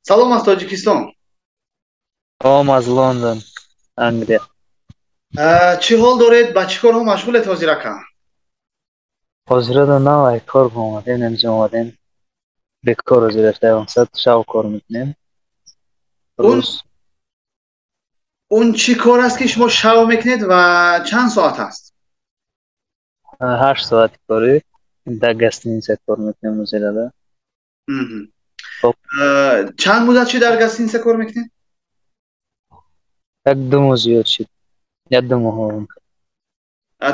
Салом аз Тоҷикистон. Салом аз Лондон, Англия. Чӣ ҳол доред? Ба чӣ корҳо машғулед ҳозир, ака? Ҳозирада навай кор омадем, инҷо омадем. Бекор ҳозир рафтаем, шав кор мекунем. Он чӣ кор аст, ки шумо шав мекунед ва чанд соат аст? 8 соати корӣ дар гостиница кор мекунем ҳозирада. Чанд муддат шуд дар гостиница кор мекунед? 1-2 моҳ зиёд шуд. 1-2 моҳ.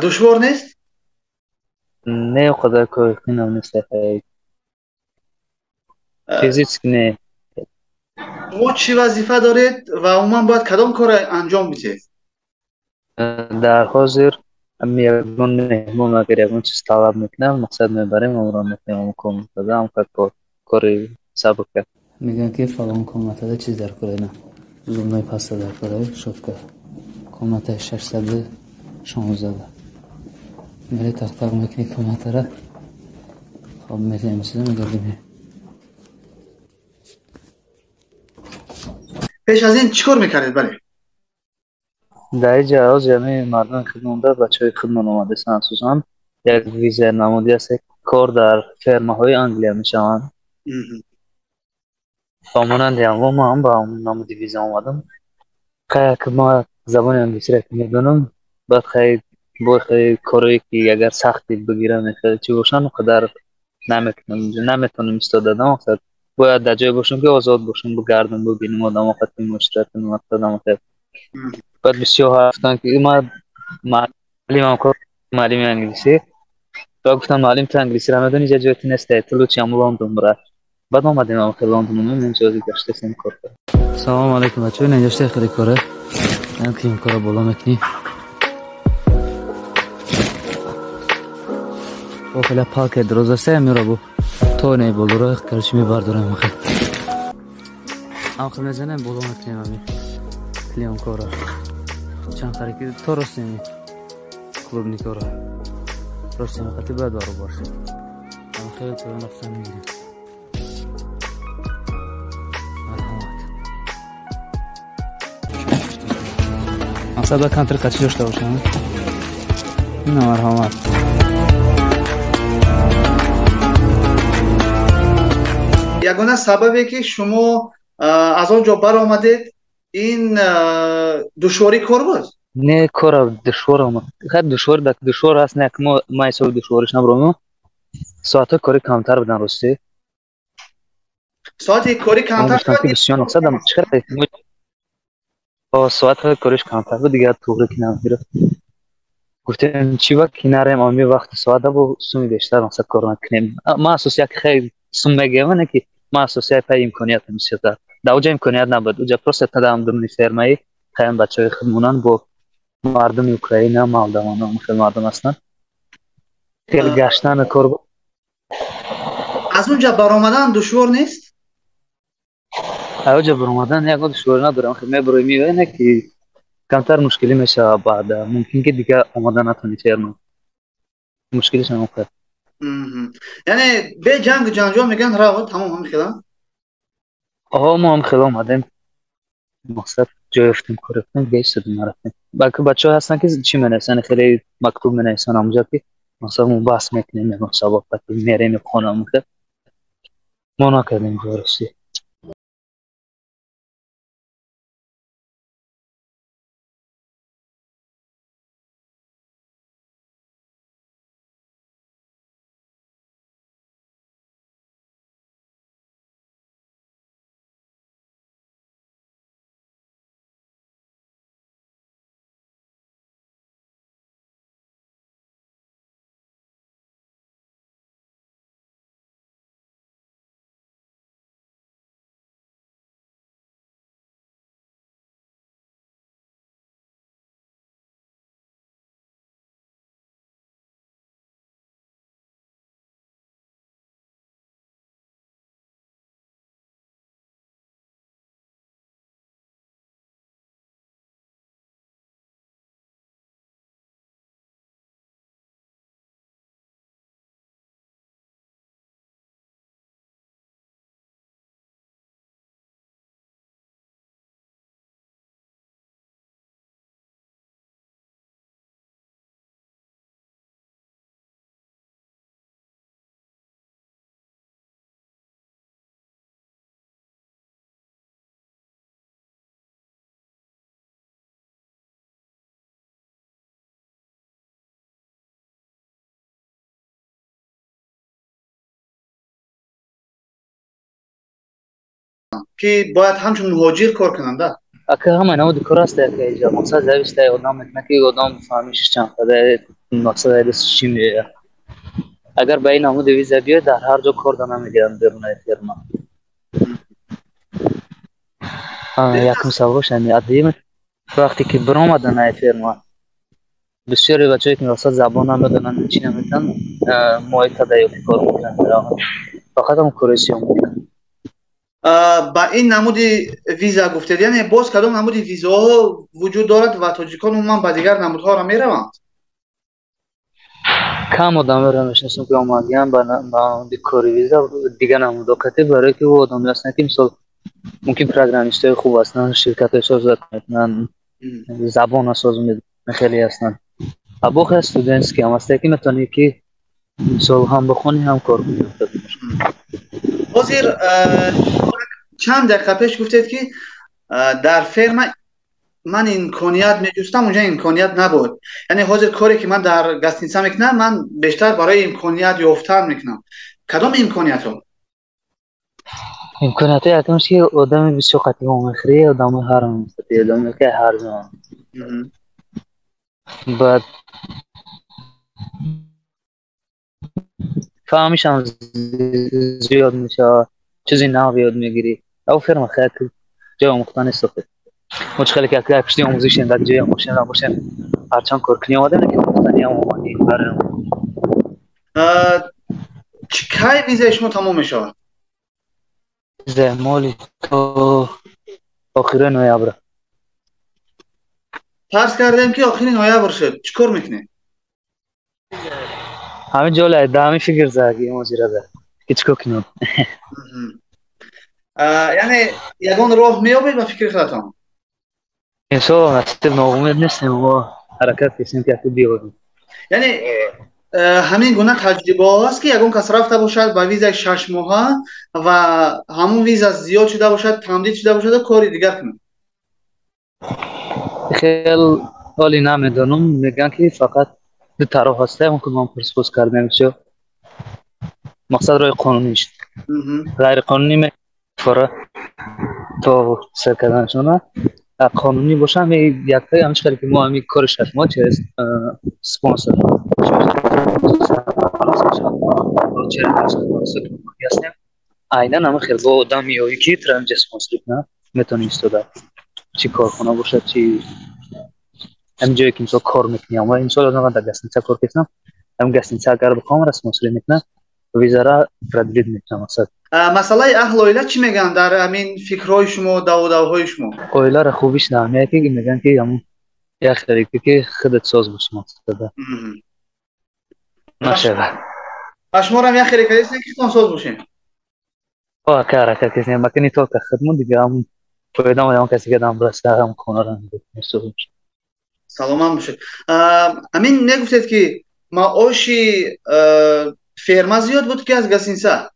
Душвор нест? Не, қадар кори қинам нест. Физически не. Шумо чӣ вазифа доред ва умуман бояд кадом корро анҷом бидиҳед? Дар ҳозир ягон меҳмон агар ягон чиз талаб мекунам, мақсад мебарем, онро мекунем, он комнатада, ҳам кори сабука. Мегӯянд, ки фалон комнатада чиз дар кора, на зубной паста дар кора, щётка. Комнатаи 616. Мере тақ-тақ мекунӣ комнатара. Хоб метаем чиза мегардем. Пеш аз ин чӣ кор мекардед, бале? Дар инҷа ҳозир ҳамин мардуми хидмонда, бачаҳои хидмон омадастанд, асосан як виза намуди аст, кор дар фермаҳои Англия мешаванд. Ба монанди ҳамво ман ҳам ба ҳамон намуди виза омадам. Хай, ки ма забони англисиро ки медонам, баъд хай бо хай корое ки агар сахти бигирам, хеле чӣ бошанд, он қадар наметонам, наметонам истода, мақсад бояд дар ҷое бошам, ки озод бошам, бигардам, бибинам одамо, қати муошират кунам, мақсадам хел. Баъд бисёр гуфтанд, ки ма муаллимам кор, муаллими англисӣ. Баъд гуфтам: муаллим, ту англисиро медонӣ, инҷа ҷои ту нест, ту лучше ҳам Лондон бира. Баъд омадем ҳам хел Лондон, омадем, инҷо гаштасем кор кардем. Салом алейкум, бачаҳо, ин инҷа хеле коре. Ин климкаро боло мекунӣ. Бо хеле палка дароз аст, мера бо то не болоро короче мебардорам хел. Ам хел мезанем, боло мекунем ами клеёнкаро. Чанд хараки то ростем клубникаро. Ростем хати бояд баробар шуд. Ам хел то рафтан мегирем. Марҳамат. Мақсад бояд камтар қачи дошта бошам. Ина марҳамат. Ягона сабабе, ки шумо аз он ҷо баромадед, ин душвории кор буд? Не, кора душвор омад. Хай, душвор душвор аст, не, мо ма ҳисоби душвориш набуромем. Соатҳои корӣ камтар будан, ростӣ. Соати корӣ камтар? Гуфтам, ки бисёр мақсадам чӣ соатҳои кориш камтар буд, дигар туғри ки намегирифт. Гуфтем, чӣ ва ки нарем ами вақти соата бо суми бештар мақсад кор накунем. Ма асос як хеле сум мегӯям, не ки ма асос як пай имконият бисёртар. Дар оҷа имконият набуд. Уҷа просто тадам дуруни фермаи хаям бачаҳои худмонанд бо мардуми Украина, молдавано, хеле мардум ҳастанд. Хеле гаштан кор буд. Аз он ҷа баромадан душвор нест? Аз оҷа баромадан ягон душворӣ надорам. Мебарои меоя, не ки камтар мушкилӣ мешавад баъд. Мумкин ки дигар омада натонӣ ферма. Мушкилиш ҳамон қадр. Яъне бе ҷангу ҷанҷол мегӯянд раво, тамом, ҳам хела? Оҳо, мо ҳам хеле омадем. Мақсад ҷой ёфтем, кор ёфтем, гашт нарафтем. Балки бачаҳо ҳастанд, ки чӣ менависанд, хеле мактуб менависанд ҳамонҷо, ки масалан мо баҳс мекунем, ягон сабаб мерем хона. Мо накардем, ростӣ. Ки бояд ҳамчун муҳоҷир кор кунанда. Ака, ҳамаи намуди кор аст, ака, иҷа мақсад зависит ай одам мекунад, ки одам фаҳмишаш чанд қадар, мақсад ай дасташ чӣ меояд. Агар ба ин намуди виза биёяд, дар ҳар ҷо кор да намегиранд берунаи фирма. Якум саволш ҳамин. А дуюм, вақте ки биромадан ай фирма, бисёре бачаҳое ки мақсад забон намедонанд, чӣ намедонанд, моҳи ё ки кор мекунанд, фақат ҳам кори сиём мекунанд. Ба ин намуди виза гуфтед, яъне боз кадом намуди визаҳо вуҷуд дорад ва тоҷикон умуман ба дигар намудҳоро мераванд? Кам одамеро мешиносам, ки омадиян ба намуди кори виза дигар намудҳо кати, барое ки ӯ одаме ҳастанд, ки мисол мумкин программистои хуб ҳастанд, ширкатҳои созат мекунанд, забона соз хеле ҳастанд. А бо хел студентский ҳам ҳастае, ки метавонӣ, ки мисол ҳам бихонӣ, ҳам кор кунӣ. Ҳозир чанд дақиқа пеш гуфтед, ки дар ферма ман имконият меҷустам, унҷа имконият набуд. Яъне ҳозир коре, ки ман дар гостиница мекунам, ман бештар барои имконият ёфтан мекунам. Кадом имкониятҳо? Имкониятҳо якумш, ки одами бисёр қатъи вомехӯрӣ, одами ҳар одаме ки ҳар ҷо. Баъд фаҳмишам зиёд мешавад, чизи нав ёд мегирӣ. Ав ферма хеле ҷои омӯхтан нест охир. Мо чӣ хеле ки як пушти омӯзишем, дар ҷои омӯхтан набошем, ҳарчанд коркунӣ омадем, ки омӯхтаниам омадем барои. Кай визаи шумо тамом мешавад? Визаи моли то охири ноябр. Фарз кардем, ки охири ноябр шуд, чӣ кор мекунед? Ҳамин ҷола да ҳамин фикр заги моҷирада, ки чӣ кор кунем. Яъне ягон роҳ меёбед ба фикри худатон? Иншоалло, насиб, ноумед нестем, мо ҳаракат кардем, ки яку биёбем. Яъне ҳамин гуна таҷрибаҳо ҳаст, ки ягон кас рафта бошад ба визаи 6 моҳа ва ҳамун виза зиёд шуда бошад, тамдид шуда бошаду кори дигар кунад? Хел ҳоли намедонам. Мегӯянд, ки фақат ду тароҳ ҳаста, он ки ман пурспус кардем, всё, мақсад роҳи қонуниш, ғайриқонунӣ мефора то сер карданашона, қонунӣ боша, ҳами якта ҳамин хеле, ки мо ҳами кори 6 моҳ через спонсор ҳастем, айнан ҳама хел бо одам меоӣ, ки тура инҷа спонсор кунад, метавонӣ истода, чӣ корхона бошад, чӣ ҳамин ҷое, ки мисол кор мекунӣ. Мисол, одам дар гостиница кор кардам, ҳамин гостиница агар бихоҳам, ра спонсорӣ мекунад, визара продлить мекунам, мақсад. Масъалаи аҳл оила чӣ мегӯянд дар ҳамин фикрҳои шумо, давудавҳои шумо? Оилара хубиш наҳамияе, ки мегӯянд, ки ҳамун як хеле, ки худат соз бошӣ, мақсада нашавад. Ба шуморам як хеле кардистем, ки худтон соз бошем. Ака, ҳаракат кардем, ака, не только худмон, дига ҳамун фоида ҳам касе ки дам бираса, ҳам хонара. Саломат бошед. Ҳамин мегуфтед, ки маоши ферма зиёд буд, ки аз гостиница?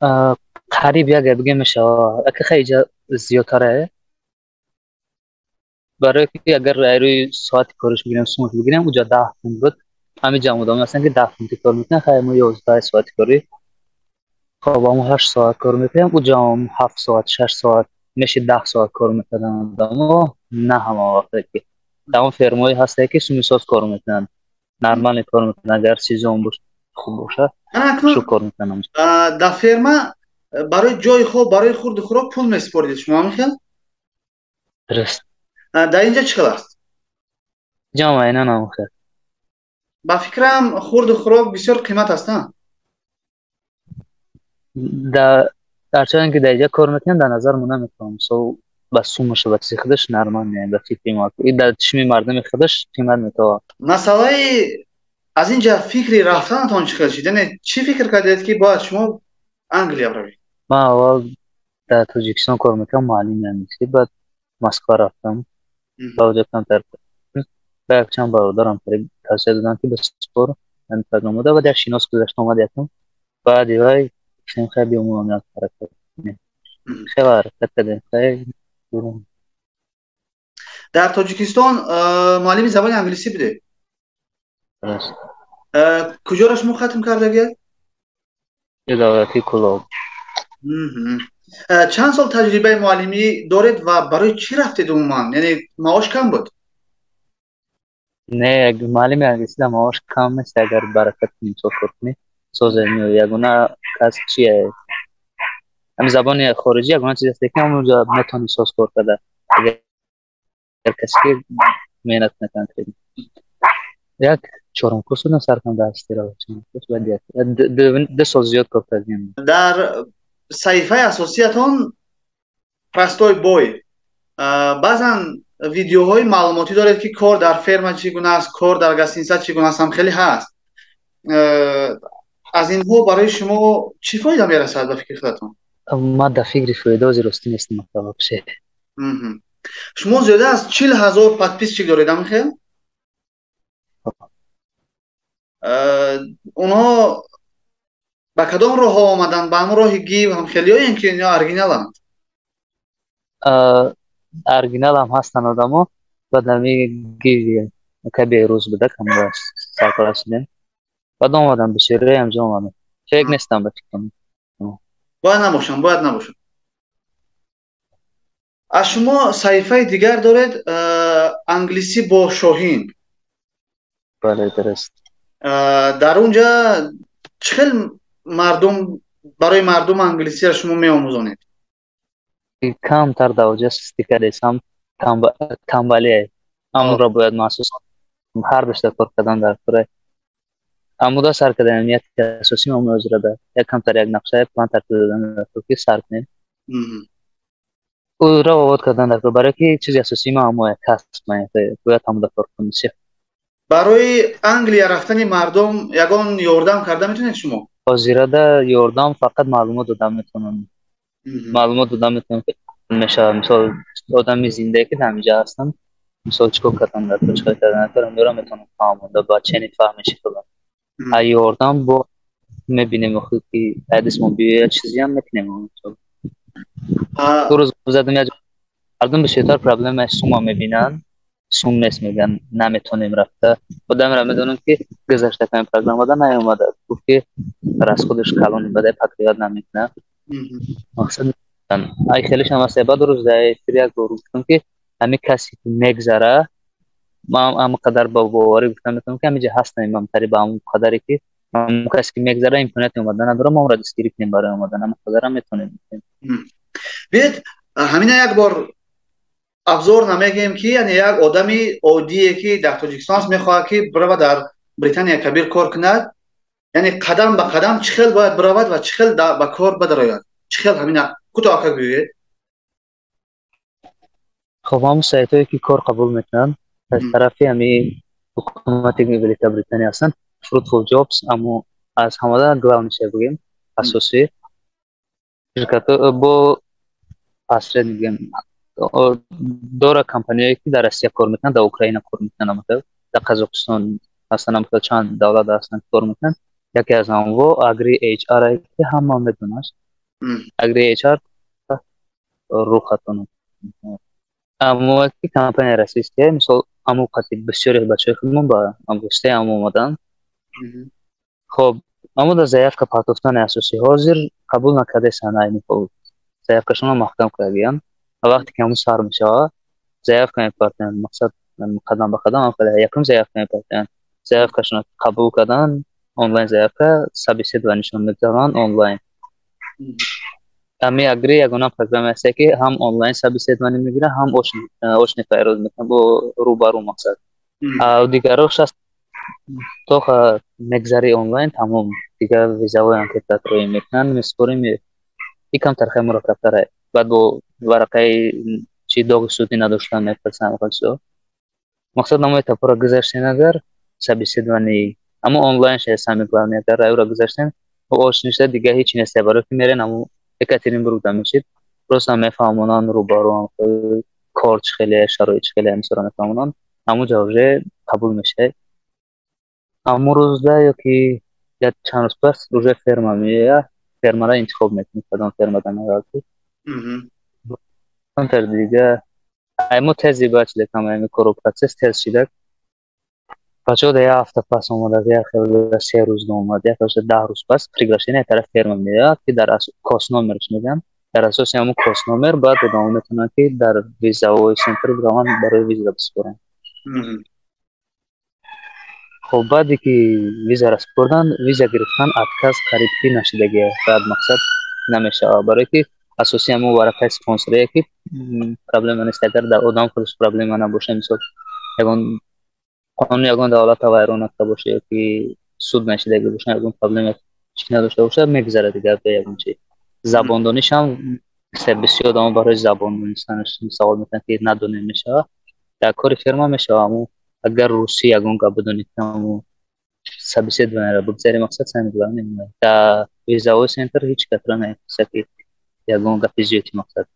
Қариб як бигем мешавад, ака, хеле иҷа зиёдтара, барое ки агар рӯи соати кориш бигирем, сумаш бигирем, уҷа 10 фунт буд. Ҳамин ҷамъ одам ҳастанд, ки 10 фунти кор мекунанд. Хай, мо 11 соати корӣ, хоб, ҳамо 8 соат кор мекунем, уҷаам 7 соат, 6 соат меши, 10 соат кор мекарданд одамо, на ҳама вақте, ки дар он фермаҳое ҳастае, ки суми соз кор мекунанд, нормально кор мекунанд, агар сезон хуб бошад, шу кор мекунанд. Дар ферма барои ҷои хоб, барои хурду хӯрок пул месупоридед шумо, ҳамин хел? Дуруст. Дар инҷа чӣ хел аст? Ҷам айнан ҳамон хел. Ба фикрам, хурду хӯрок бисёр қимат аст, а? Ҳарчанд ки дар инҷа кор мекунем, дар назар мо наметавонам, мисол, ба сумаша, ба чизи худаш нормал меояд ба фикри мо, дар чишми мардуми худаш қимат метавад. Масъалаи аз инҷа фикри рафтанатон чӣ хел шуд? Яъне чӣ фикр кардед, ки бояд шумо Англия равед? Ман аввал дар Тоҷикистон кор мекардам, муаллими англисӣ, баъд Москва рафтам, ба оҷа камтар ба якчанд бародарам тавсия доданд, ки ба спор омода, баъд як шинос гузашта омад якум, баъди вай гуфтем, хай, биё, мо як ҳаракат кунем. Хеле ҳаракат кардем, хай. Дар Тоҷикистон муаллими забони англисӣ будед? Куҷоро шумо хатм кардагиед? Давлати Кӯлоб. Чанд сол таҷрибаи муаллимӣ доред ва барои чӣ рафтед умуман? Яъне маош кам буд? Не, муаллими англисида маош кам нест, агар баракат кунӣ, мисол, кор кунӣ, созе меояд. Ягона кас чие, ҳами забони хориҷӣ ягона чиз аст, ки ҳамонҷо метавонӣ соз кор карда, агар касе ки меҳнат кунад конкретно. Як чорум курс будам, сар кардам дарс тира, курс, баъд 2 сол зиёд кор кардем. Дар саҳифаи асосиятон, Простой Бой, баъзан видеоҳои маълумотӣ доред, ки кор дар ферма чӣ гуна аст, кор дар гостиница чӣ гуна аст, ҳам хеле ҳаст. Аз инҳо барои шумо чӣ фоида мерасад, ба фикри худатон? Ман дар фикри фоида ҳозир ростӣ нестам вообще. Шумо зиёда аз 40 000 подписчик доред, амихел? Онҳо ба кадом роҳҳо омаданд? Ба ҳамон роҳи гив ҳамхелиё ин ки ё оригиналанд? Оригиналам ҳастанд одамо, баъд ҳами гиви ка Беҳрӯз буда, камра сарпараст шудем, баъд омадам, бисёриҳои ҳамҷо омадам. Фейк нестам, ба фикрам. Бояд набошам, бояд набошам. Аз шумо саҳифаи дигар доред, англисӣ бо Шоҳин. Бале, дуруст. Дар он ҷа чӣ хел мардум, барои мардум англисиро шумо меомӯзонед? Камтар давоҷа сустӣ кардесам, тамбалие амро бояд махсус ҳар дошта кор кардан дар кора. Амуда сар кардем, нияти асосӣ омӯзрада як камтар як нақша, як план тартиб додан дар кор, ки сар кунем, ӯро овод кардан дар кор, барое ки чизи асосии ма ҳамоя касб, бояд ҳамуда кор кунем. Барои Англия рафтани мардум ягон ёрдам карда метавонед шумо? Ҳозирада ёрдам фақат маълумот дода метавонам, маълумот дода метавонам, ки мешавад, мисол, одами зиндае ки дар ҳаминҷа ҳастам, мисол, чӣ кор кардан дар кор, чӣ кор кардан дар кор, ҳамёро метавонам фаҳмонда ба чени фаҳмиши худам. А ёрдам бо мебинем охир, ки ҳадисмо биёяд, чизиам мекунем. Рӯз задам, мардум бисёртар проблемаи сума мебинанд, сум нест мегӯянд, наметонем рафта. Одамеро медонам, ки гузашта ками программада наёмада, гуфт, ки расходаш калони бадай, покрывать намекунад. Мақсад ай хелешам аст. Баъд рӯз дар эфир як бор гуфтам, ки ҳамин касе ки мегзара, ман ҳама қадар ба боварӣ гуфтам метавонам, ки ҳаминҷа ҳастам, мамтари ба ҳамон қадаре, ки ҳамон касе ки мегзара, имконияти омадан надорам, мо онро дастгирӣ кунем барои омадан, ҳама қадарам метавонем. Биёед, ҳамина як бор абзор намегӯем, ки яъне як одами оддие, ки дар Тоҷикистон аст, мехоҳад, ки бирава дар Британия Кабир кор кунад, яъне қадам ба қадам чӣ хел бояд биравад ва чӣ хел ба кор бидарояд, чӣ хел, ҳамина кӯтоҳака гӯед. Хоб, ҳамон сайтҳое, ки кор қабул мекунанд, аз тарафи ҳами ҳукумати Великобритания ҳастанд, Fruitful Jobs, аммо аз ҳамада главный ша бигем, асосӣ ширкатҳо бо посредник бигем дора, компанияе, ки дар Россия кор мекунанд, дар Украина кор мекунанд, амахел дар Қазоқистон ҳастанд, амахел чанд давлат ҳастанд, кор мекунанд. Яке аз онҳо Agri HR, ки ҳама медонад Agri HR рухатон, аммо ки компания российская, мисол, аммо қати бисёри бачаҳои худмон ба воситаи амо омаданд. Хоб, аммо дар заявка партофтани асосӣ ҳозир қабул накардесанд, айни ҳол заявкашонро маҳкам кардагиянд. Ва вақте ки ҳамун сар мешавад, заявка мепартоянд. Мақсад, қадам ба қадам, якум заявка мепартоянд, заявкашонро қабул карданд, онлайн заявка, собеседованиешон мегузаронанд онлайн. Ами Агри ягона программа аст, ки ҳам онлайн собеседование мегирад, ҳам очный файроз мекунад, бо рӯбарӯ. Мақсад, дигарош аст, то мегзари онлайн, тамом, дигар визаҳои анкетаро мекунанд, месупорем. И камтар хеле мураккабтар, баъд бо варақаи чи доғи судӣ надоштан мепурсанд. Мақсад, намои этапҳоро гузаштем, агар собеседование аммо онлайн шая, самое главное, агар аюро гузаштем, очный шуда, дигар ҳеҷ нест, барои ки мерен аммо Екатеринбург да мешид, просто мефаҳмонанд рӯбарӯ, кор чӣ хеле, шароит чӣ хеле, ҳамисоро мефаҳмонанд, ҳамунҷа уже қабул мешавад. Ҳамун рӯзда ё ки як чанд рӯз пас уже ферма меояд, фермаро интихоб мекунӣ, кадом фермада меравӣ. Дига ай мо тези бачида, ами кору процесс тез шида. Бачаҳо да як ҳафта пас омада, як 3 рӯз омад, як 10 рӯз пас приглашение тараф ферма меояд, ки дар CoS номерш мегӯянд. Дар асоси ҳамун CoS номер баъд одамо метавонанд, ки дар визовой центр бираванд, барои виза бисупоранд. Хоб, баъде ки визаро супорданд, виза гирифтан отказ қариб ки нашидагия, баъд мақсад намешавад, барое ки асоси ҳамун варақаи спонсорие, ки проблема нест, агар дар одам худаш проблема набоша, мисол, ягон қонуни ягон давлата вайрон накарда боша ё ки суд нашидаги боша, ягон проблема чи надошта бошад, мегузарад дигар бе ягон чи. Забондонишам бисёр одамо барои забон донистанаш савол мекунанд, ки надонем мешавад? Дар кори ферма мешавад. Аммо агар русӣ ягон гап бидонед, аммо собеседованиеро бигзари, мақсад самое главное. Дар визовой центр ҳеҷ касро намепурсад, ки ягон гапи зиёди, мақсад,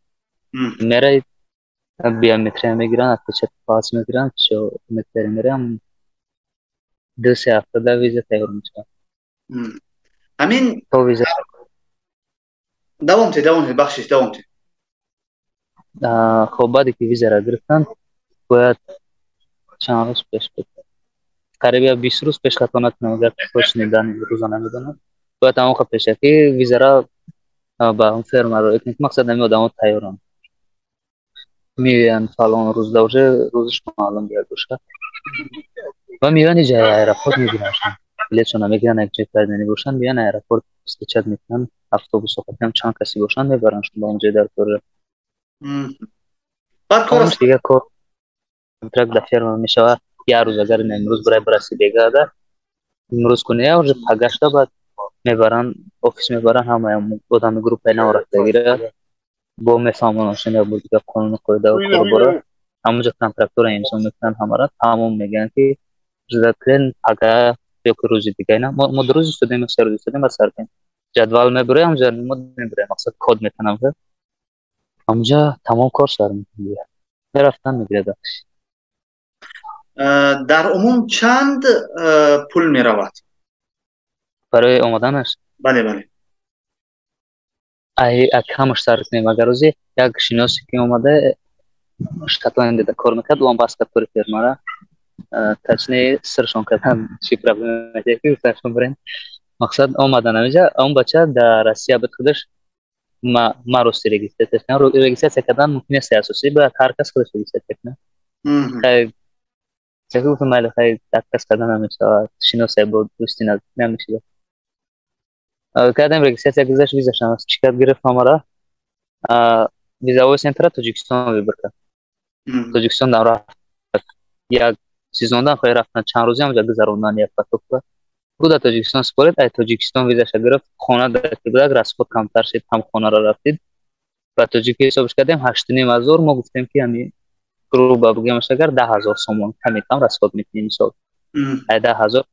мераи, биометрия мегиранд, отпечаток палец мегиранд, всё, метари, мерам, 2-3 ҳафта дар виза тайёр мешавад. Ҳамин То виза Давом те, давом те, бахшиш, давом те. Хоб, баъде ки визаро гирифтанд, бояд чанд рӯз пеш буд, қариб я 20 рӯз пеш, хато накунам, агар точный дани рӯза намедонам, бояд ҳамон пеша ки визара ба он ферма ро, мақсад, ҳами одамо тайёранд, меоянд фалон рӯз, да уже рӯзаш маълум бояд бошад, ва меоянд иҷа аэропорт, мегираншон, билетшона мегиранд, як ҷой кардани бошанд, меоянд аэропорт, встречать мекунанд, автобусо қатиам чанд каси бошанд, мебарандшон ба он ҷой дар кора. Баъд кор Дигар кор контракт дар ферма мешавад. Як рӯз, агар имрӯз барай бираси, бегада имрӯз куни, я уже пагашта баъд мебаранд офис, мебаранд ҳамаи одами группаи нав рафтагира, бо мефаҳмонашон як бор дигар қонуну қоидаву корбора. Ҳамонҷо контрактора имзо мекунанд ҳамара, тамом, мегӯянд, ки ждать кунед пага ё ки рӯзи дига. Ина мо 2 рӯз истодем, 3 рӯз истодем, ба сар кунем, ҷадвал мебурем, ҳамҷа мо мебурем, мақсад, код метанам, ҳамҷа тамом кор сар мекунем, мерафтан мегирад. Дар умум чанд пул меравад? Барои омаданаш? Бале. Камаш сар кунем, агар рӯзи як шиносе ки омада, Шотландияда кор мекард, ӯам бас кард кори фермара, точнее, сиршон кардан, чи проблема ки гуфташон бирем, мақсад, омадан ҳамиҷа. Он бача дар Россия буд худаш, ма рости регистрация кардан мумкин нест, асосӣ бояд ҳар кас худаш регистрация кунад. Гуфтам, майли, хай, як кас кардан намешавад, шиносе бо дӯсти намешуда кардем, регистрация гузашт, визашам чӣ кард, гирифт ҳамара. Визовой центра Тоҷикистон выбор кард. Тоҷикистон дар рафт, як сезондан хоҳи рафтан, чанд рӯзе ҳамҷа гузарондан, як потокра буда, Тоҷикистон според, ай Тоҷикистон визаша гирифт. Хона будак, расход камтар шид, ҳам хонаро рафтид. Ба тоҷикӣ ҳисобш кардем, 8500. Мо гуфтем, ки ҳами грубо бигӯемаш, агар 10 000 сомон ками кам расход мекунем мисол, ай 10 000,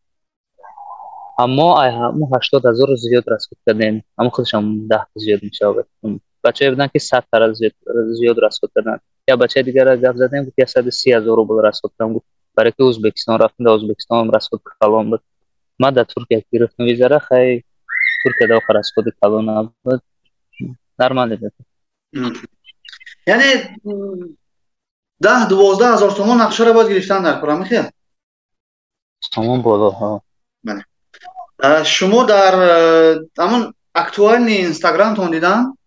аммо ай ҳаму 80 000 зиёд расход кардем, аммо худашам 10 зиёд мешавад. Бачае буданд, ки 100 тара зиёд расход карданд. Як бачаи дигара гап задем, гуфт, 130 000 рубл расход кардам, гуфт, барои ки Ӯзбекистон рафтем, дар Ӯзбекистон расход калон буд. Ман дар Туркия гирифтам визара, хай, Туркия дар расходи калон набуд, нормально буд. Яъне 10-12 ҳазор сомон нақшаро бояд гирифтан дар кора, мехел? Сомон боло, ҳа. Бале, шумо дар ҳамон актуальный инстаграмтон дидам,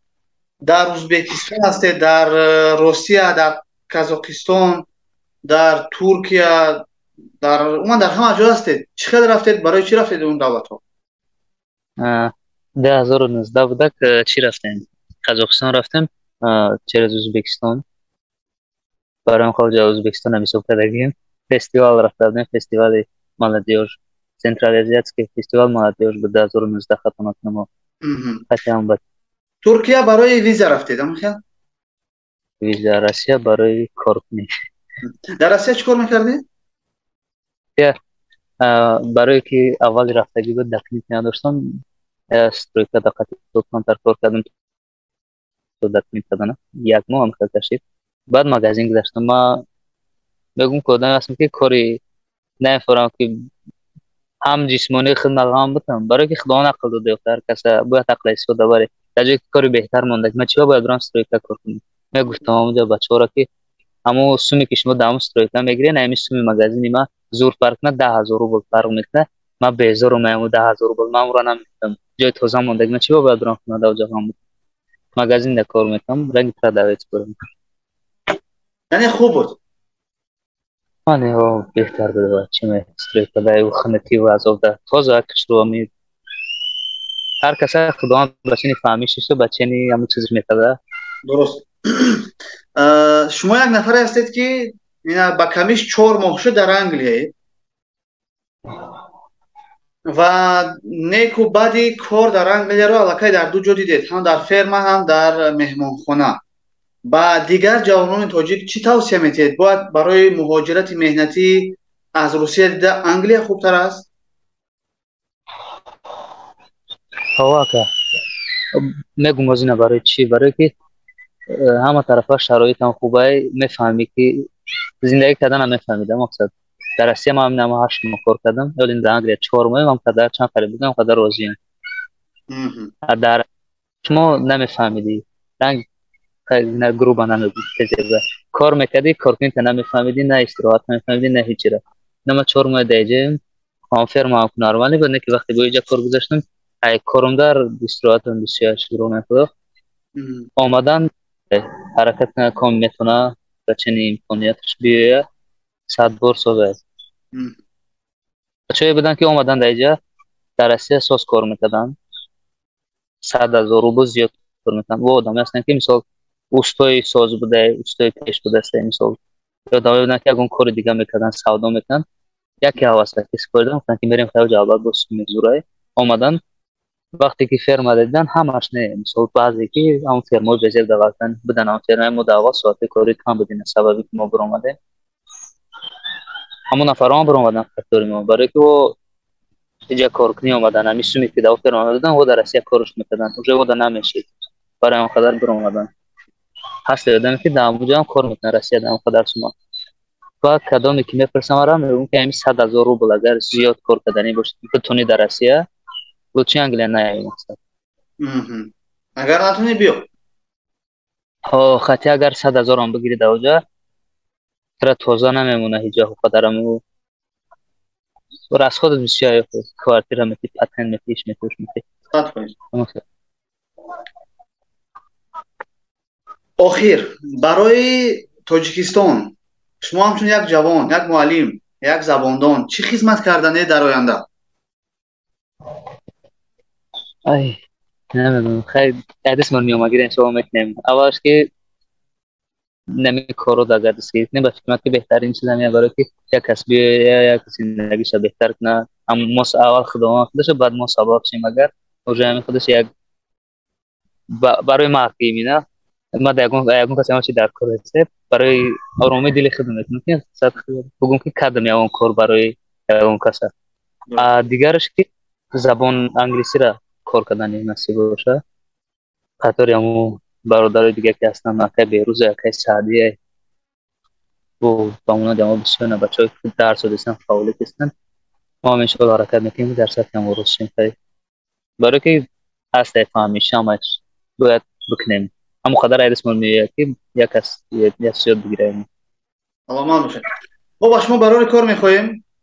дар Ӯзбекистон ҳастед, дар Россия, дар Казоқистон, дар Туркия, дар умуман дар ҳама ҷо ҳастед. Чӣ хел рафтед, барои чӣ рафтед он давлатҳо? 2019 будак, чӣ рафтем, Қазоқистон рафтем через Ӯзбекистон. Барои он хоҷа Ӯзбекистон ҳам ҳисоб кардагим. Фестивал рафта будем, фестивали молодёжь, Центральноазиатский фестивал молодёжь буд, 2019, хато накунам. Туркия барои виза рафтед, амхел? Виза. Россия барои коркунӣ. Дар Россия чӣ кор мекардед? Барое ки аввали рафтагӣ буд, документ надоштам, стройка дақати камтар кор кардам, документ кардана як моҳ ҳам хел кашид. Баъд магазин гузаштам. Ма мегӯм, ки одаме ҳастам, ки кори намефорам, ки ҳам ҷисмонӣ хидмат ҳам бутам, барое ки Худованд ақл дода ҳар каса, бояд ақла истифода баре. Дар ҷое ки кори беҳтар монда, ман чиба бояд бирам стройка кор кунам? Мегуфтам ҳамонҷо бачаҳоро, ки Ҳамо суме ки шумо дар ҳамон стройка мегирен, ҳамин суми магазини ма зур фарқ кунад, 10 000 рубл фарқ мекунад. Ман безорум ҳамо 10 000 рубл, ман ӯро наметавонам. Ҷои тоза мондаги, ман чӣ бояд бирам хона, дар оҷа магазинда кор мекунам, ранги продавец бурам. Яъне хуб буд? Мане, беҳтар буд. Чиме стройка да хунукиву азобда тоза кишру. Ҳар каса Худованд ба чени фаҳмишишу ба чени ҳамун чизш метада. Дуруст. Шумо як нафаре ҳастед, ки ина ба камиш 4 моҳ шуд дар Англияед ва неку баъди кор дар Англияро аллакай дар ду ҷо дидед, ҳам дар ферма, ҳам дар меҳмонхона. Ба дигар ҷавонони тоҷик чӣ тавсия метиҳед? Бояд барои муҳоҷирати меҳнатӣ аз Русия дида Англия хубтар аст? Ака, мегум озина барои чӣ? Барое ки ҳама тарафа шароитам хубай, мефаҳмӣ ки зиндагӣ кардана мефаҳмида. Мақсад, дар Россия ман ҳамин 8 моҳ кор кардам, ёли дар Англия 4 моҳ ман қадар чанд қариб будам, қадар розиям. Дар шумо намефаҳмидӣ, ранг грубо намегӯ, кор мекардӣ, коркунита намефаҳмидӣ, на истироҳат намефаҳмидӣ, на ҳеҷира. Нама 4 моҳ даиҷаем, ферма нормалӣ буд, не ки вақте бо иҷа кор гузаштам, ай корум дар истироҳатам бисёр шукр худо. Омадан ҳаракат кунад, ком метавона ба чунин имконияташ биёяд, сад бор созад. Бачаҳое буданд, ки омаданд дар иҷа, дар Россия соз кор мекарданд, 100 000 рубл зиёд кор мекарданд. Во одамое ҳастанд, ки мисол устои соз буда, устои пеш будаста, мисол одамое буданд, ки ягон кори дига мекарданд, савдо мекарданд. Яке ҳавасаки супоридан, гуфтанд, ки мерем хаёл ҷавлат бо суми зурай. Омаданд, вақте ки ферма дидан, ҳамаш не, мисол баъзе ки ҳамон фермаҳои безеб давлатан будан, ҳамон фермаи мо дар аввал соати кори кам будина, сабаби ки мо биромадем, ҳамон нафарҳо биромадан қатори мо, барое ки во иҷа коркунӣ омадан. Ҳамин суме ки дар ферма медоданд, во дар Россия корш мекарданд, уже вода намешид, барои ҳамон қадар биромаданд. Ҳаст одаме, ки дар ҳамонҷо ҳам кор мекунад, Россия, дар ҳамон қадар сума. Ва кадоме ки мепурсам, ара мегӯям, ки ҳамин 100 000 рубл агар зиёд кор карданӣ бошад, битонӣ дар Россия, лучше Англия наёи, мақсад. Агар натонӣ, биё. Хотя агар 100 000-ам бигирӣ, дар оҷа тра тоза намемона ҳеҷ қадараму расходат бисёр, квартира мети, патент мети, иш мети, уш мети. Охир, барои Тоҷикистон шумо ҳамчун як ҷавон, як муаллим, як забондон чӣ хизмат карданед дар оянда? Ай, намедонам, хайр, ядисмон меомагир, иншоалло мекунем. Аввалаш ки нами корро дар гардишгирӣ кунем, ба фикрам, ки беҳтарин чиз ҳамин, барое ки як кас биёя, як зиндагиша беҳтар кунад. Мо аввал Худованд худаша, баъд мо сабаб шем. Агар уже ҳамин худаш як барои ма имина ма ягон кас ягон чи дар кор ҳастем, барои оромии дили худам мекунам, ки бугум, ки кардам ягон кор барои ягон каса. Дигараш ки забон англисиро кор кардани насиб боша, қатори ҳамун бародарои дига, ки ҳастанд, акай Беҳрӯза, акай Саъдия, бо ба монанди ҳамо бисёр бачаҳое, ки дарс додистанд, фаъолият ҳастанд. Мо ҳам иншоалло ҳаракат мекунем, ки дар сатҳи ҳамо рӯз шем. Барое ки ҳастай фаҳмиш, ҳамаш бояд бикунем, ҳамон қадар айдисмон меояд, ки як кас як ёд бигирем. Саломат бошед. Мо ба шумо барори кор мехоҳем.